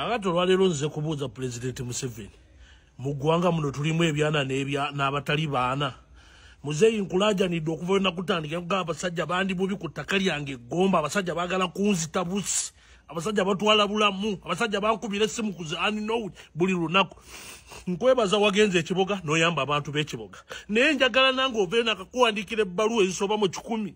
Akati olwaleero nze kubuuza Pulezidenti Museveni, mu ggwanga muno tulimu ebyana n'abatali baana. Muzeeyi nkulaajanidde okuva lwe nakutandika kugamba abasajja bandi bubi ku ttaka lyange eggomba, abasajja baagala kunzita busi, abasajja batwala bulamu, abasajja bankubira essimu ku unknown buli lunaku. Nkwebaza wagenza ekiboga n'oyamba abantu b'ekiboga, naye njagala nange oveeyo nakakuwandiikira ebbaluwa ezisoba mu 100.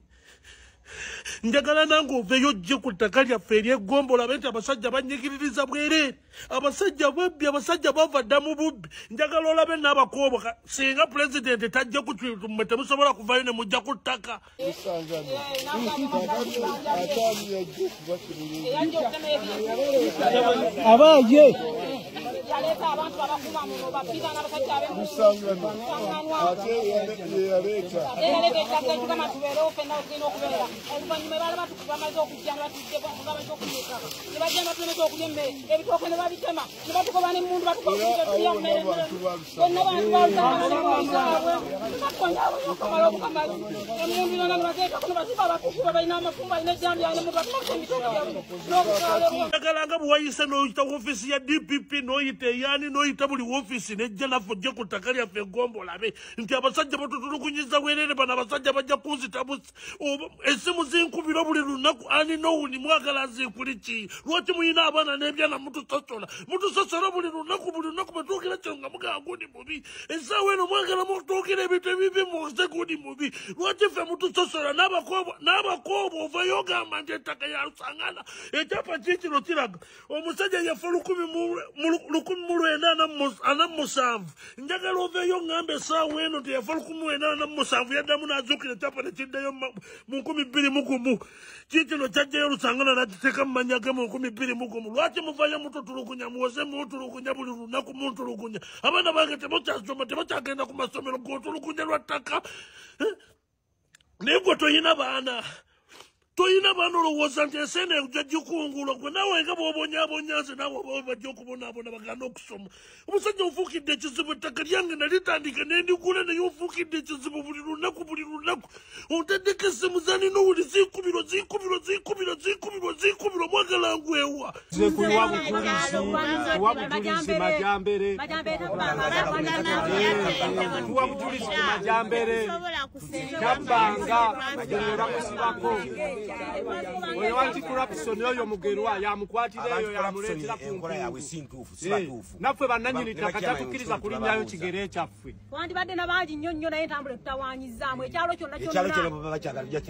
Njagala nange oveeyo ojje ku ttaka lyaffe ery'eggomba olabe nti abasajja banyigiririza bwereere, abasajja babbi, abasajja bava dda mu bubbi. Njagala olabe n'abakoobo. Singa pulezidenti tajja ku mmwe temusobola kuvaayo ne mujja ku ttaka. Abaye yaleeta abantu abakuma muno babbi n'abasajja Ate yeyaleeta. Yaleeta ettaka etugamba tubeerewo ffenna tulina okubeera. Oluvannyuma baala bamaze okujja ne batujje bamaze okulya ettaka ne bajja ne batulemesa okulya emmere, ebitooke ne babitema ne batugoba n'emmundu batugoba mmere. Bonna bantu balusangana n'emmundu zaabwe batubonyaabonya okumala obukamali emmundu yonna ne bateekako ne basiba abatukuba balina amafumu balina ejjambya ne mubatumasa ebitooke byabwe n'obusaale. Njagala nga bwe wayise n'oyita woofiisi ya DPP n'oyita eyaani n'oyita buli woofiisi nejja naffe ojje ku ttaka lyaffe eggomba olabe nti abasajja batutulugunyiza bwerere. Bano abasajja bajja kunzita busi. Essimu zinkubira buli lunaku unknown. Mwagala zinkuli ki? Lwaki muyina abaana n'ebyana mutusosola, mutusosola buli lunaku, buli lunaku? Bwetuukira kyo nga mugamba gundi mubi, essaawa eno mwagala mutuukira ebintu ebibi muze gundi mubi. Lwaki ffe mutusosola? N'abakoobo ovayo ogamba nti ettaka ya Lusangana. Ekyapa kiikino kiraga omusajja yafa 1947. Njagala oveeyo ŋŋamba essaawa eno nti yafa 1947, yaddamu n'azuukira ekyapa ne kiddayo mu 2001. Kiikino kyajjayo Lusangana n'akiteeka mu mannya ge mu 2001. Lwaki muvayo mututulugunya, muwoze muntulugunya buli lunaku, muntulugunya? Abaana bange tebakyasoma, tebakyagenda ku masomero gotulugunya lwa ttaka. Eh? Naye gwe toyina baana, toyina baana, olowooza nti ensi eno ejja gikungula gwe naawe nga bw'obonyaabonya nze naawe oba bajja okubonaabona baganda okusoma. Omusajja ofuukidde ekizibu. Ettaka lyange nalitandika nendigula, naye ofuukidde ekizibu buli lunaku, buli lunaku. Ontaddeko essimu zanina owuli zinkubirwa, zinkubirwa, zinkubirwa, zinkubirwa, zinkubirwa. Mwagala ngwewa? Nze kuwa bujulizi, kuwa bujulizi Majambere, kuwa bujulizi ku Majambere tabbanga gye bamusibako oyo anti corruption oyo Mugerwa yamukwatira eyo yamuleetera ku Enkola yaabwe si ntuufu, si batuufu. Naffe bannannyini ttaka tatukkiriza kulinnyayo kigere kyaffe. Twandibadde nabangi nnyo nnyo, naye entambula etutawanyizaamu ekyalo kyonna. Ekyalo kyonna Kyonna. baba bakyagala tujja.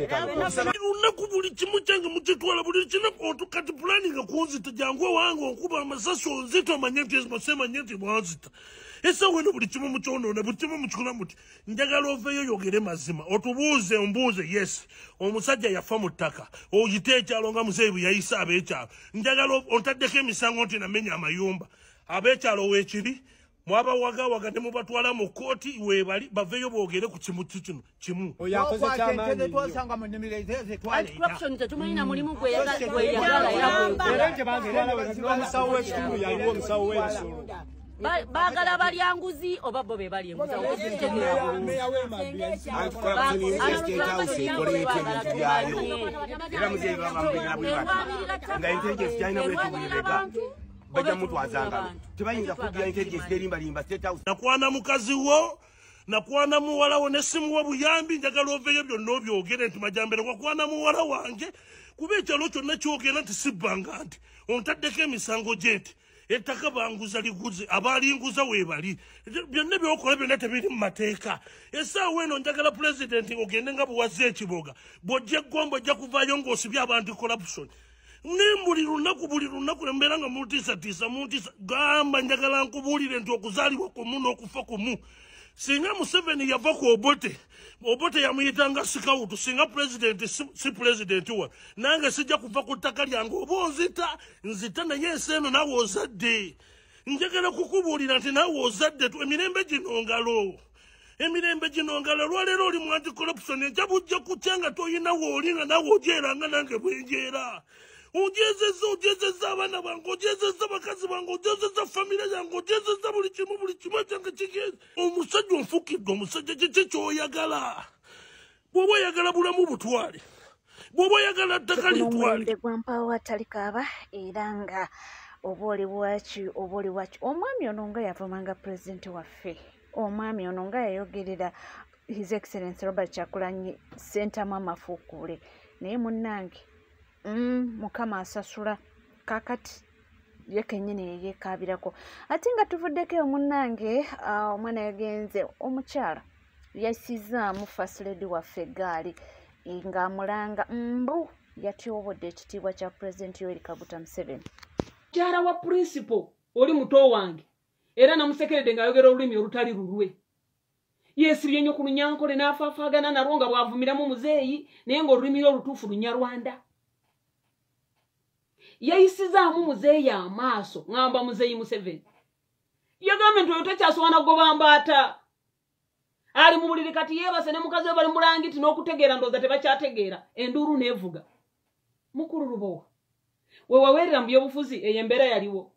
Buli lunaku buli kimu kyange mukitwala buli kinaku. Otu kati pulaninga kunzita, jangu ewange onkuba amasasi onzita, omanye nti semanye nti bwanzita. Essaawa eno buli kimu mukyonoona, buli kimu mukikola muti. Njagala oveeyo yogere mazima, otubuuze, ombuuze. Yes, omusajja yafa mu ttaka, oyite ekyalo nga muzeeyi bwe yayise ab'ekyalo. Njagala ontaddeko emisango nti namenya amayumba. Ab'ekyalo weekiri mwabawagawaga ne mubatwala mu kkooti, weebali baveeyo boogere ku kimu kino kimu. Oyo akoze kyamaanyi nnyo. Twasanga mu nnimiro zetwaleeta. Corruption tetumanyi na mulimu gwe yagala era. Era nte bazitwala n'omusawo w'ekitundu yaliwo, omusawo w'ebisolo. Baagala balya nguzi oba bo be bali enguzi awo tekitegeera bulungi. Anti State House ekola etya ebintu byayo? Era muzeeyi bamubegera bwe bati nga intelligence kyalina bwetyo bwebega bajja mutwaza ngalo, tebayinza kuddira intelligence terimbalimba State House. Nakwana mukazi wo, nakwana muwala wo nesimuwa buyambi. Njagala oveeyo byonna obyogere nti Majambere wakwana muwala wange, kuba ekyalo kyonna kyogera nti sibbanga nti ontaddeko emisango gye nti ettaka banguza liguze, abalinguza weebali. Byonna byokola byonna tebiri mu mateeka. Essaawa eno njagala pulezidenti ogende nga bwewazza ekiboga, bw'ojja eggomba ojja kuvaayo ng'osibye abantu corruption. Ne buli lunaku, buli lunaku embeera nga muntiisatiisa, muntiisa. Gamba njagala nkubuulire nti okuzaalibwa kumu n'okufa kumu. Singa Museveni yava ku Obote, Obote yamuyitanga scout. Singa pulezidenti si pulezidenti wa nange sijja kuva ku ttaka lyange. Oba onzita, nzita, naye ensi eno naawe ozadde. Njagala kukubuulira nti naawe ozadde. Emirembe gino ngalo, emirembe gino ngalo. Lwaleero oli mu anti corruption, enja bujja kutya nga toyina wooli nga naawe ojeranga nange bwenjeera. Ojezeza, ojezeza abaana bange, ojezeza bakazi bange, ojezeza famire yange, ojezeza buli kimu, buli kimu ekyange kigeze. Omusajja onfukidde omusajja. Kiki kyoyagala? Bw'oba oyagala bulamu butwale, bw'oba oyagala ttaka Guno litwale. Omulembe gwa mpaawo atali kaaba era nga Oba oli waki, oba oli waki. Omwami ono nga yavumanga pulezidenti waffe, omwami ono nga yayogerera His Excellency Robert Kyagulanyi Ssentamu amafuukuule. Naye munnange, Mukama asasula. Kakati ye kennyini yeyeekaabirako. Ate nga tuvuddeko eyo munnange, omwana yagenze, omukyala yasizaamu First Lady waffe eggaali ng'amulanga mbu yatyobodde ekitiibwa kya Pulezidenti Yoweri Kaguta Museveni. Mukyala wa principal oli muto wange era namusekeredde ng'ayogera olulimi olutali lulwe. Yeesibye nnyo ku Lunyankole n'afaafaagana nalwo nga bw'avumiramu muzeeyi, naye ng'olulimi lwe olutuufu Lunyarwanda. Yayisizaamu muzeeyi amaaso, ŋŋamba muzeeyi Museveni. Yagambye nti oyo takyasobola kugoba mbaata. Ali mu buliri kati yeebase ne mukazi we bali mu bulangiti n'okutegeera ndowooza tebakyategeera, enduulu n'evuga. Mukulu Lubowa, we waweerera mu byobufuzi eyo embeera yaliwo.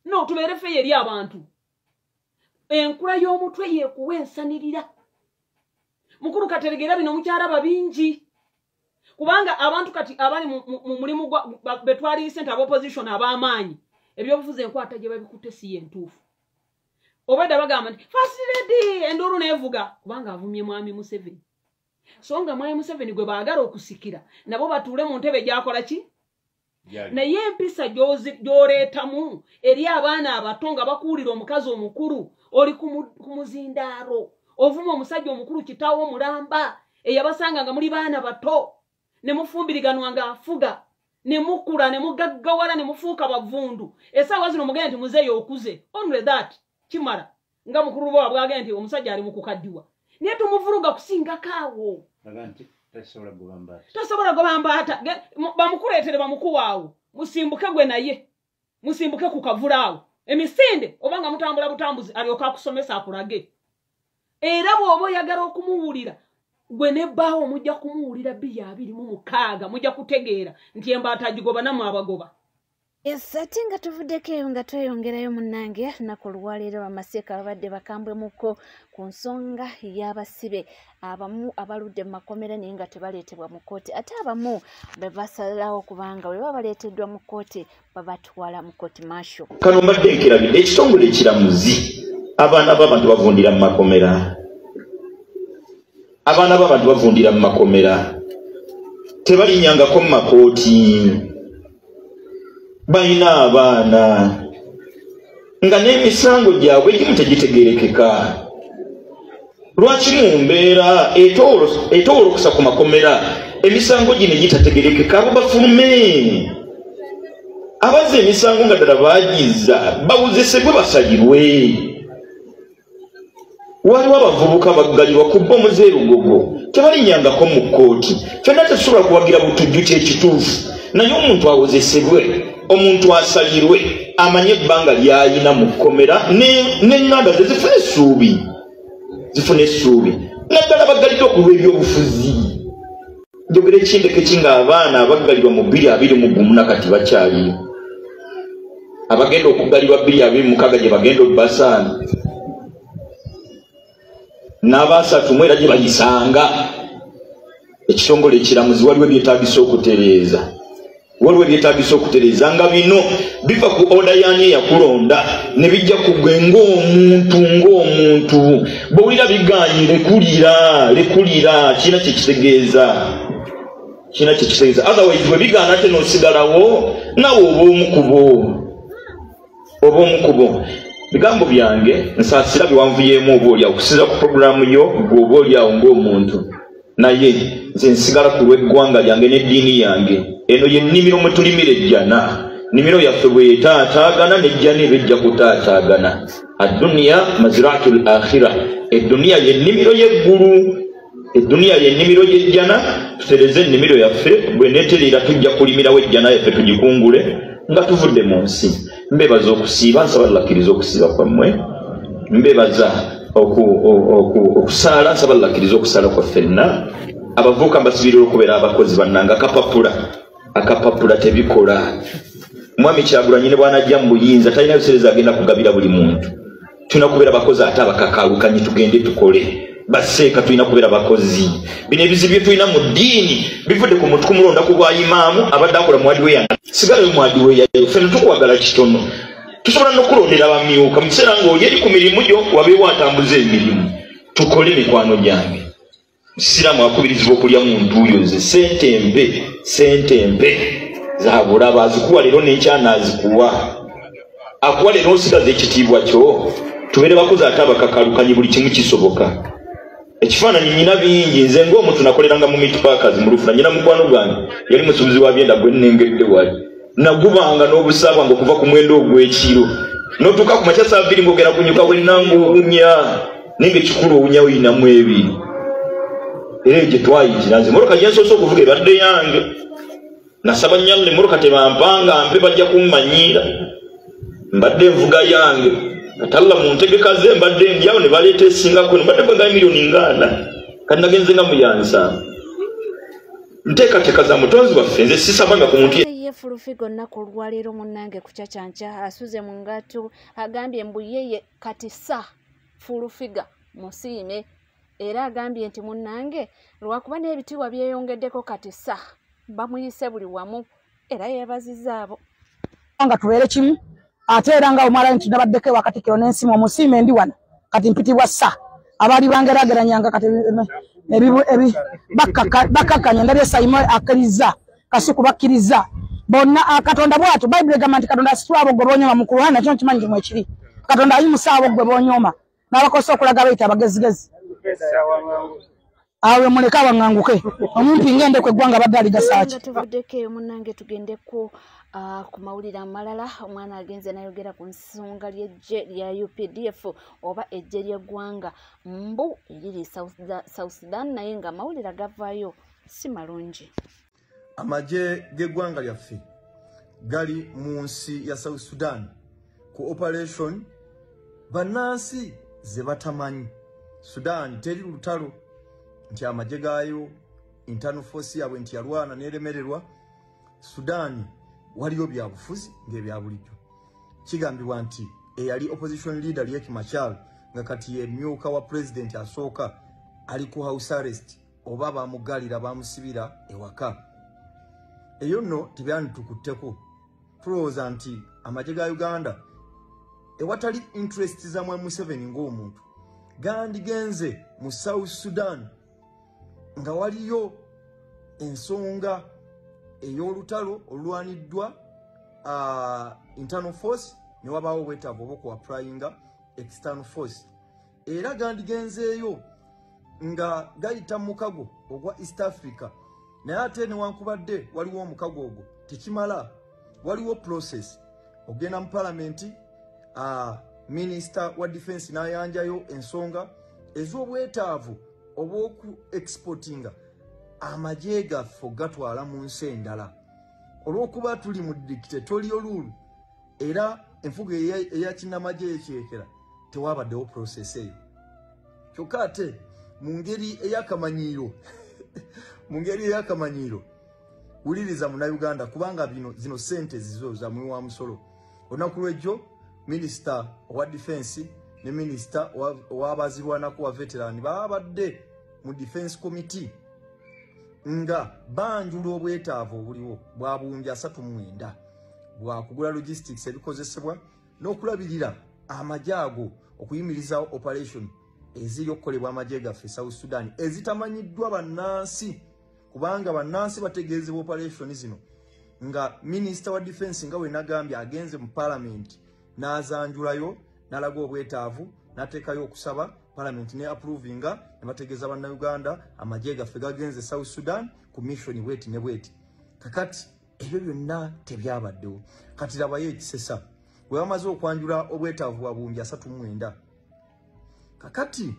No, tubeere ffe eri abantu. Enkula y'omutwe yeekuwa ensanirira. Mukulu Kateregera bino mukyalaba bingi. Kubanga abantu kati abali mu mulimu gwa betwaliyise nti ab'opposition ab'amaanyi, ebyobufuzi enkwata gye babikutte si ye ntuufu. Obwedda bagamba nti First Lady enduulu n'evuga kubanga avumye Mwami Museveni. So nga Mwami Museveni gwe baagala okusikira nabo batuule mu ntebe gy'akola ki? Naye empisa gy'oleetamu eri abaana abato nga bakuwulira omukazi omukulu oli ku muzindaalo, ovuma omusajja omukulu kitaawo omulamba eyabasanga nga muli baana bato ne mufumbiriganwa ng'afuga ne mukula ne mugaggawala ne mufuuka bavundu. Essaawa zino mugende nti muzeeyi okuze, only that kimala nga mukulu Lubowa bw'agenda nti omusajja ali mu kukaddiwa, naye tumuvuluga kusingako awo. Tasobola goba mbaata. Bamukuleetere bamukuwa awo, musimbuke gwe naye, musimbuke ku kavula awo emisinde, oba nga mutambula butambuzi alyoke akusomesa akulage. Era bw'oba oyagala okumuwulira gwe ne bbaawo mujja kumuwulira 2026, mujja kutegeera nti embaata agigoba nammwe abagoba. Yes, ate nga tuvuddeko eyo nga tweyongerayo munnange, lunaku olwaleero bamaseeka babadde bakambwemuko ku nsonga y'abasibe abamu abaludde mu makomera naye nga tebaleetebwa mu kkooti, ate abamu be basalawo kubanga bwe baba baleeteddwa mu kkooti babatwala mu kooti martial. Kano mbadde nkirabidde ekitongole ekiramuzi, abaana b'abantu bavundira mu makomera, abaana b'abantu bavundira mu makomera, tebalinnyangako mu makooti, balina abaana nga n'emisango gyabwe egimu tegitegeerekeka. Lwaki mu mbeera etoolokosa ku makomera emisango gino egitategeerekeka abo bafulume? Abazza emisango nga ddala baagiza bawozesebwe basalirwe. Waliwo abavubuka baggalirwa ku bbomu z'erugogo, tebalinnyangako mu kkooti. Ffenna tetusobola kuwagira butujju, kyekituufu, naye omuntu awozesebwe, omuntu asalirwe, amanye ebbanga ly'ayina mu kkomera n'eŋŋanda ze zifune essuubi, zifune essuubi, naddala baggalidde okulwa ebyobufuzi. Njogera ekindeko ki nga abaana abaggalirwa mu 2021 nakati bakyaliyo, abagenda okuggalirwa 2026 gye bagenda obbasaana, n'abasatu mu era gye bayisanga. Ekitongole ekiramuzi waliwo ebyetaagisa okutereeza, waliwo ebyetaagisa okutereeza nga bino biva ku order yaani eyakulonda ne bijja ku gwe ng'omuntu. Ng'omuntu bw'owulira bigaanyi, lekulira, lekulira, kirina kyekitegeeza, kirina kyekitegeeza. Otherwise bwe bigaana ate n'osigalawo naawe oba omu kubo, oba omu kubo. Bigambo byange nsaasira biwanvuyeemu oba oliawo okusinziira ku puroguramu yo gwe oba oliawo ng'omuntu, naye nze nsigala ku lw'eggwanga lyange n'eddiini yange. Eno ye nnimiro mwe tulimira ejjana. Nnimiro yaffe bw'etaataagana n'ejjana eba ejja kutaataagana. Adduniya maziraatu l akhira, edduniya ye nnimiro y'eggulu, edduniya ye nnimiro y'ejjana. Tutereze ennimiro yaffe, bwe neetereera tujja kulimirawo ejjana yaffe tugikungule nga tuvudde mu nsi. Mbebaza okusiiba, nsaba Allah akkirize okusiiba kwammwe. Mbebaza okusaala, nsaba Allah akkirize okusaala kwa ffenna. Abavubuka mbasibirira okubeera abakozi bannange. Akapapula, akapapula tebikola. Mwami Kyagulanyi ne bw'anajja mu buyinza talina biseereza agenda kugabira buli muntu. Tulina kubeera bakozi ate abakakaalukanyi, tugende tukole. Baseeka tulina kubeera bakozi. Bino ebizibu bye tulina mu ddiini bivudde ku muntu kumulonda ku bwa imaamu abadde akola muwadiweya. Sigalayo muwadiweyayo, ffenna tukwagala kitono. Tusobola n'okulondera abamyuka mu kiseera ng'oli eri ku mirimu gyo wabeewo atambuza emirimu. Tukole mikwano gyange. Musiraamu akubirizibwa okulya mu ntuuyo ze. Ssente mpe, ssente mpe zabulaba, azikuwa leero n'enkya azikuwa. Akuwa leero osigaza ekitiibwa kyo. Tubeere bakozi ate abakakalukanyi, buli kimu kisoboka. Ekifaananyi nnyina bingi, nze ng'omuntu nakoleranga mu meat packers mu Lufula. Nnyina mukwano gwange yali musuubuzi wa byenda gwe nnengedde wali. Nagubanga n'obusa bwange okuva ku mwenda ogw'ekiro n'otuuka ku makya saa 2 ng'ogenda kunyuka wennanga owunya, naye ng'ekikulu owunya oyinamu ebiri. Era eyo gye twayitira. Nze emmotoka gye nsoose okuvuga ebadde yange. Nasaba nnyo Allah emmotoka tebampanga mpe, bajja kummanyiira. Mbadde nvuga yange. Kati Allah mu ntegeka ze mbadde ndyawo ne baleeta esingako, mbadde mbaga miliyoni 4. Kati nagenze nga muyansa. Nteekateeka za mutonzi waffe, nze sisabanga ku muntu. Ye Fulufigo nnaku olwaleero munnange ku kyakyankya asuze mu ngatto, agambye mbu yeye kati sa Fulufiga musiime. Era agambye nti munnange lwakuba n'ebitiibwa byeyongeddeko kati sa bamuyise buli wamu, era yeebazizza abo. Nga tubeere kimu, ate era nga omwala nti nabaddeko ewa Katikkiro n'ensimu omusiime ndi wano kati mpitibwa sa. Abaali bangeraageranyanga kati bakkakkanya, ndabye Sayimo akkiriza, Kasuku bakkiriza bonna. Katonda bw'atyo, Bayibuli egamba nti Katonda asitula abo gwe boonyooma mu kulwana, kino kimanyi nti mwekiri. Katonda ayimusa abo gwe boonyooma n'abakozesa okulaga bayita abagezigezi. Awe muleke awaŋŋanguke, omumpi ng'endeku eggwanga badde aligasaaki. Tuvuddeko eyo munnange tugendeko ku mawulire amalala. Omwana agenze n'ayogera ku nsonga ly'eggye lya UPDF oba eggye ly'eggwanga mbu eriri South Sudan, naye nga amawulire agavaayo si malungi. Amagye g'eggwanga lyaffe gali mu nsi ya South Sudan ku operation bannansi ze batamanyi. Sudan teri lutalo nti amagye gaayo internal force yaabwe nti yalwana n'eremererwa. Sudan waliyo byabufuzi ng'ebya bulijjo. Kigambibwa nti eyali opposition leader Riek Machar nga kati ye myuka wa president asooka ali ku house arrest, oba bamugalira bamusibira ewaka. Eyo nno tebyanitukutteko. Tulowooza nti amagye ga Uganda ewatali interest za Mwami Museveni ng'omuntu gandigenze mu South Sudan nga waliyo ensonga ey'olutalo olulwaniddwa internal force ne wabaawo obwetaavu oba okuapplyinga external force. Era gandigenzeeyo nga gayita mu mukago ogwa East Africa, naye ate newankubadde waliwo omukago ogwo tekimala, waliwo process. Ogenda mu palamenti, minisita wa defense n'ayanjayo ensonga ez'obwetaavu obw'oku exportinga amagye gaffe ogatwala mu nsi endala. Olw'okuba tuli mu dictatorial rule era enfuga eya kinnamagye ekyekera, tewabaddewo process eyo. Kyokka ate mu ngeri ey'akamanyiiro mu ngeri ey'akamanyiiro, wuliriza Munnayuganda, kubanga bino zino ssente zizo za muwi wa musolo. Olunaku lw'ejjo minisita owa defense ne minisita ow'abazirwanako wa veteran babadde mu defense committee nga banjula obwetaavu obuliwo bwa 39 bwa kugula logistics ebikozesebwa n'okulabirira amagye ago, okuyimirizawo operation eziri okukolebwa amagye gaffe South Sudan ezitamanyiddwa bannansi, kubanga bannansi bategeezebwa operation zino nga minisita wa defense nga we nagambye agenze mu parliament n'azanjulayo n'alaga obwetaavu n'ateekayo okusaba parliament ne approvinga ne bategeeza Bannayuganda amagye gaffe gagenze South Sudan ku mission bweti ne bweti. Kakati ebyo byonna tebyabaddewo. Kati labayo ekisesa bwe bamaze okwanjula obwetaavu bwa 39, kakati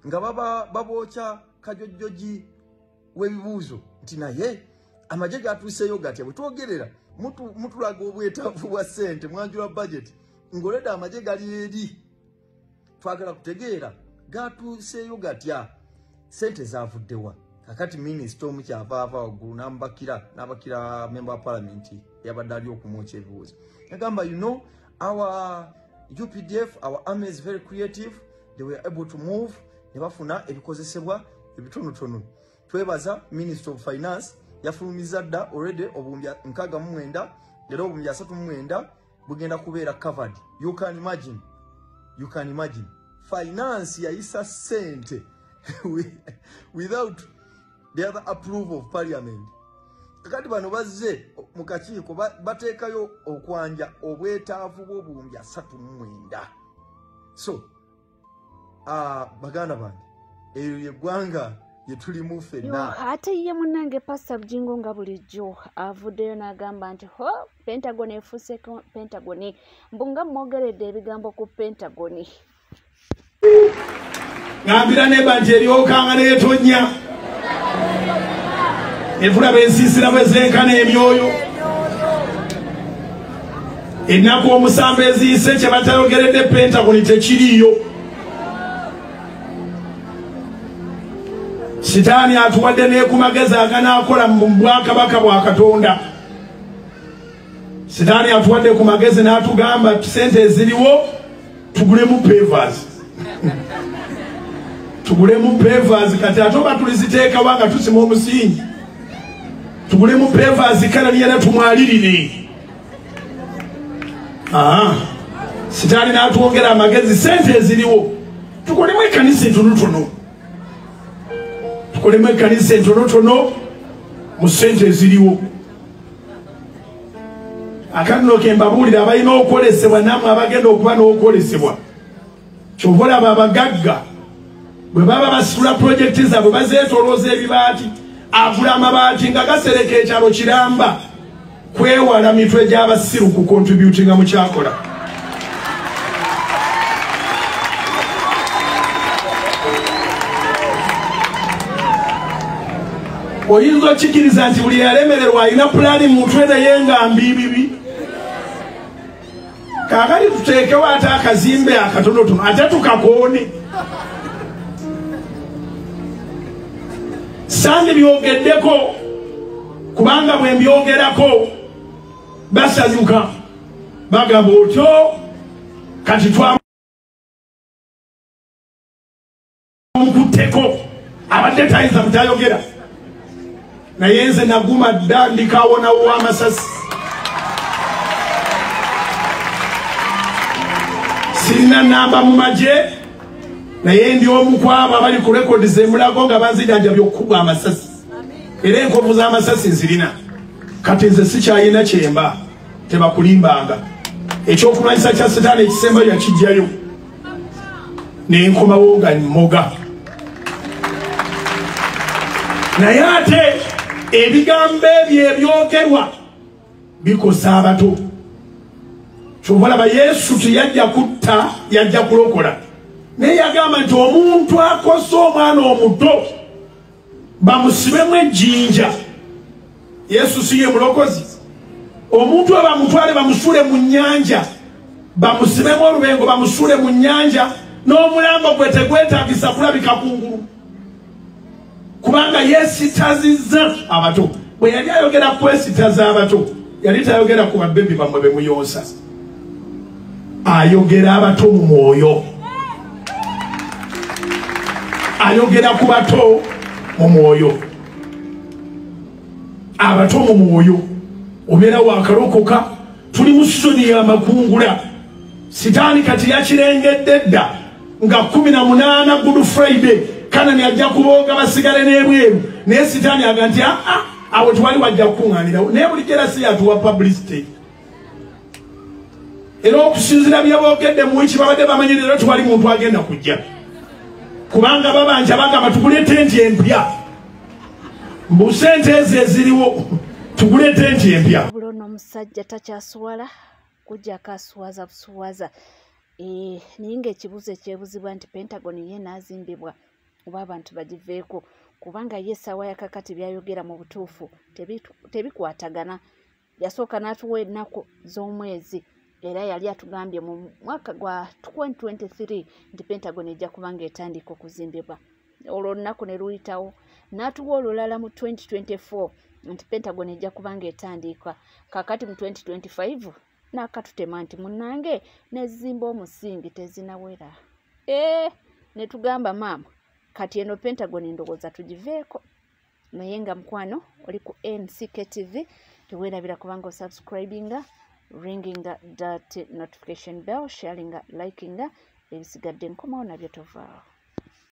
nga baba babookya kajojjogi w'ebibuuzo nti naye amagye gatuuseeyo gatya? Bwe twogerera mutulaga obwetaavu bwa ssente, mwanjula budget ng'olwedde amagye gali eri, twagala kutegeera gatuuseeyo gatya, ssente zaavuddewa? Kakati minisita omu kyava ava waggulu n'abakira member wa parliament yabadde ali okumwokya ebibuuzo, yagamba, "You know, our UPDF, our army is very creative. They were able to move ne bafuna ebikozesebwa ebitonotono. Twebaza Minister of Finance yafulumiza dda already obuwumbi 69 era obuwumbi 39 bugenda kubeera covered. You can imagine, you can imagine finance yayisa sente without the other approval of parliament. Kakati bano bazze mu kakiiko bateekayo okwanja obwetaavu bw'obuwumbi 39. So baganda bange, eyo yeggwanga yetulimu ffenna. Ate ye munnange Pastor Bujingo nga bulijjo avuddeyo n'agamba nti ho Pentagon efuuse Pentagon, mbu nga mwogeredde ebigambo ku Pentagon. Ngambira neba nti eryokanga n'etonnya, enfula b'ensiisira bwe zenkana emyoyo. Ennaku omusanvu eziyise kye batayogeredde Pentagon tekiriiyo. Sitaani atuwadde ne ku magezi aganaakola mu bwakabaka bwa Katonda. Sitaani atuwadde ku magezi n'atugamba sente eziriwo tugulemu pavers. Tugulemu pavers, kati ate oba tuliziteekawo nga tusima omusingi. Tugulemu pavers kale niyera tumwalirire. Sitaani n'atwongera amagezi, sente eziriwo tukolemu ekkanisa entonotono. Tukolemu ekkanisa entonotono mu sente eziriwo. Akanno ke mbabuulira abalina okwolesebwa nammwe abagenda okuba n'okwolesebwa. Kyova olaba abagagga bwe baba basitula pulojekiti zaabwe bazeetolooza ebibaati, agula amabaati nga gasereka ekyalo kiramba kwewala mitwe gy'abasiru ku contributinga mu kyakola. Oyinza okkikiriza nti buli yalemererwa alina pulaani mu mutwe naye nga mbibibi. Kaakati tuteekewo ate akazimbe akatonotono ate tukakoone. Sandi byogeddeko kubanga bwe mbyogerako basanyuka, bagamba otyo kati twamukutteko abadde tayinza butayogera. Naye nze naguma dda ndikawonawo w'amasasi. Sirina namba mu magye, naye ndi omu ku abo abali ku rekodi z'emulago nga banzijanjabye okukubwa amasasi. Era enkovu z'amasasi nzirina. Kati nze sikyayina kyemba, tebakulimbanga. Ekyokulwanyisa kya Sitaani ekisembayo yakiggyayo, ne nkomawo nga mmoga. Naye ate ebigambo ebyo ebyogerwa bikosa abato. Kyova olaba Yesu teyajja kutta, yajja kulokola. Naye yagamba nti omuntu akosa omwana omuto bamusibemu ejjinja. Yesu si ye mulokozi. Omuntu oyo bamutwale bamusuule mu nnyanja, bamusibemu olubengo bamusuule mu nnyanja, n'omulambo gwe tegwetaagisa kulabika kungulu, kubanga yeesitazizza abato. Bwe yali ayogera kwesitaza abato, yali tayogera ku babebi bammwe be muyonsa, ayogera abato mu mwoyo. Ayogera ku bato mu mwoyo, abato mu mwoyo. Obeera wakalokoka, tuli mu sizoni y'amakungula. Sitaani kati yakirengedde dda nga 18 Good Friday Kanani ajja kubooga basigale n'ebweru. Naye Sitaani aga nti aa, awo tewali wajja kukuŋŋaanirawo. Naye bulijjo era si yatuwa publicity. Era okusinziira bye boogedde mu wiiki babadde bamanyi leero tewali muntu agenda kujja, kubanga babanja bagamba tugule tenti empya. Mbu sente ezo eziriwo tugule tenti empya. Bulo n'omusajja takyaswala kujjako aswaza buswaza. Naye ng'ekibuuzo ekyebuzibwa nti Pentagon ye n'azimbibwa oba abantu bagiveeko, kubanga ye essaawa ya kakati byayogera mu butuufu tebikwatagana. Yasooka n'atuwa ennaku z'omwezi, era yali atugambye mu mwaka gwa 2023 nti Pentagon ejja kuba ng'etandika okuzimbibwa. Olwo olunaku ne luyitawo, n'atuwa olulala mu 2024 nti Pentagon ejja kuba ng'etandika. Kaakati mu 2025 n'akatutema nti munnange nezimba omusingi tezinawera. Ne tugamba maama Kati eno Pentagon ndowooza tugiveeko. Naye nga mukwano oli ku NCK TV, teweerabira kubanga osubscribinga, ringinga that notification bell, sharinga, likinga, ebisigadde nkomawo nabyo, tovaawo.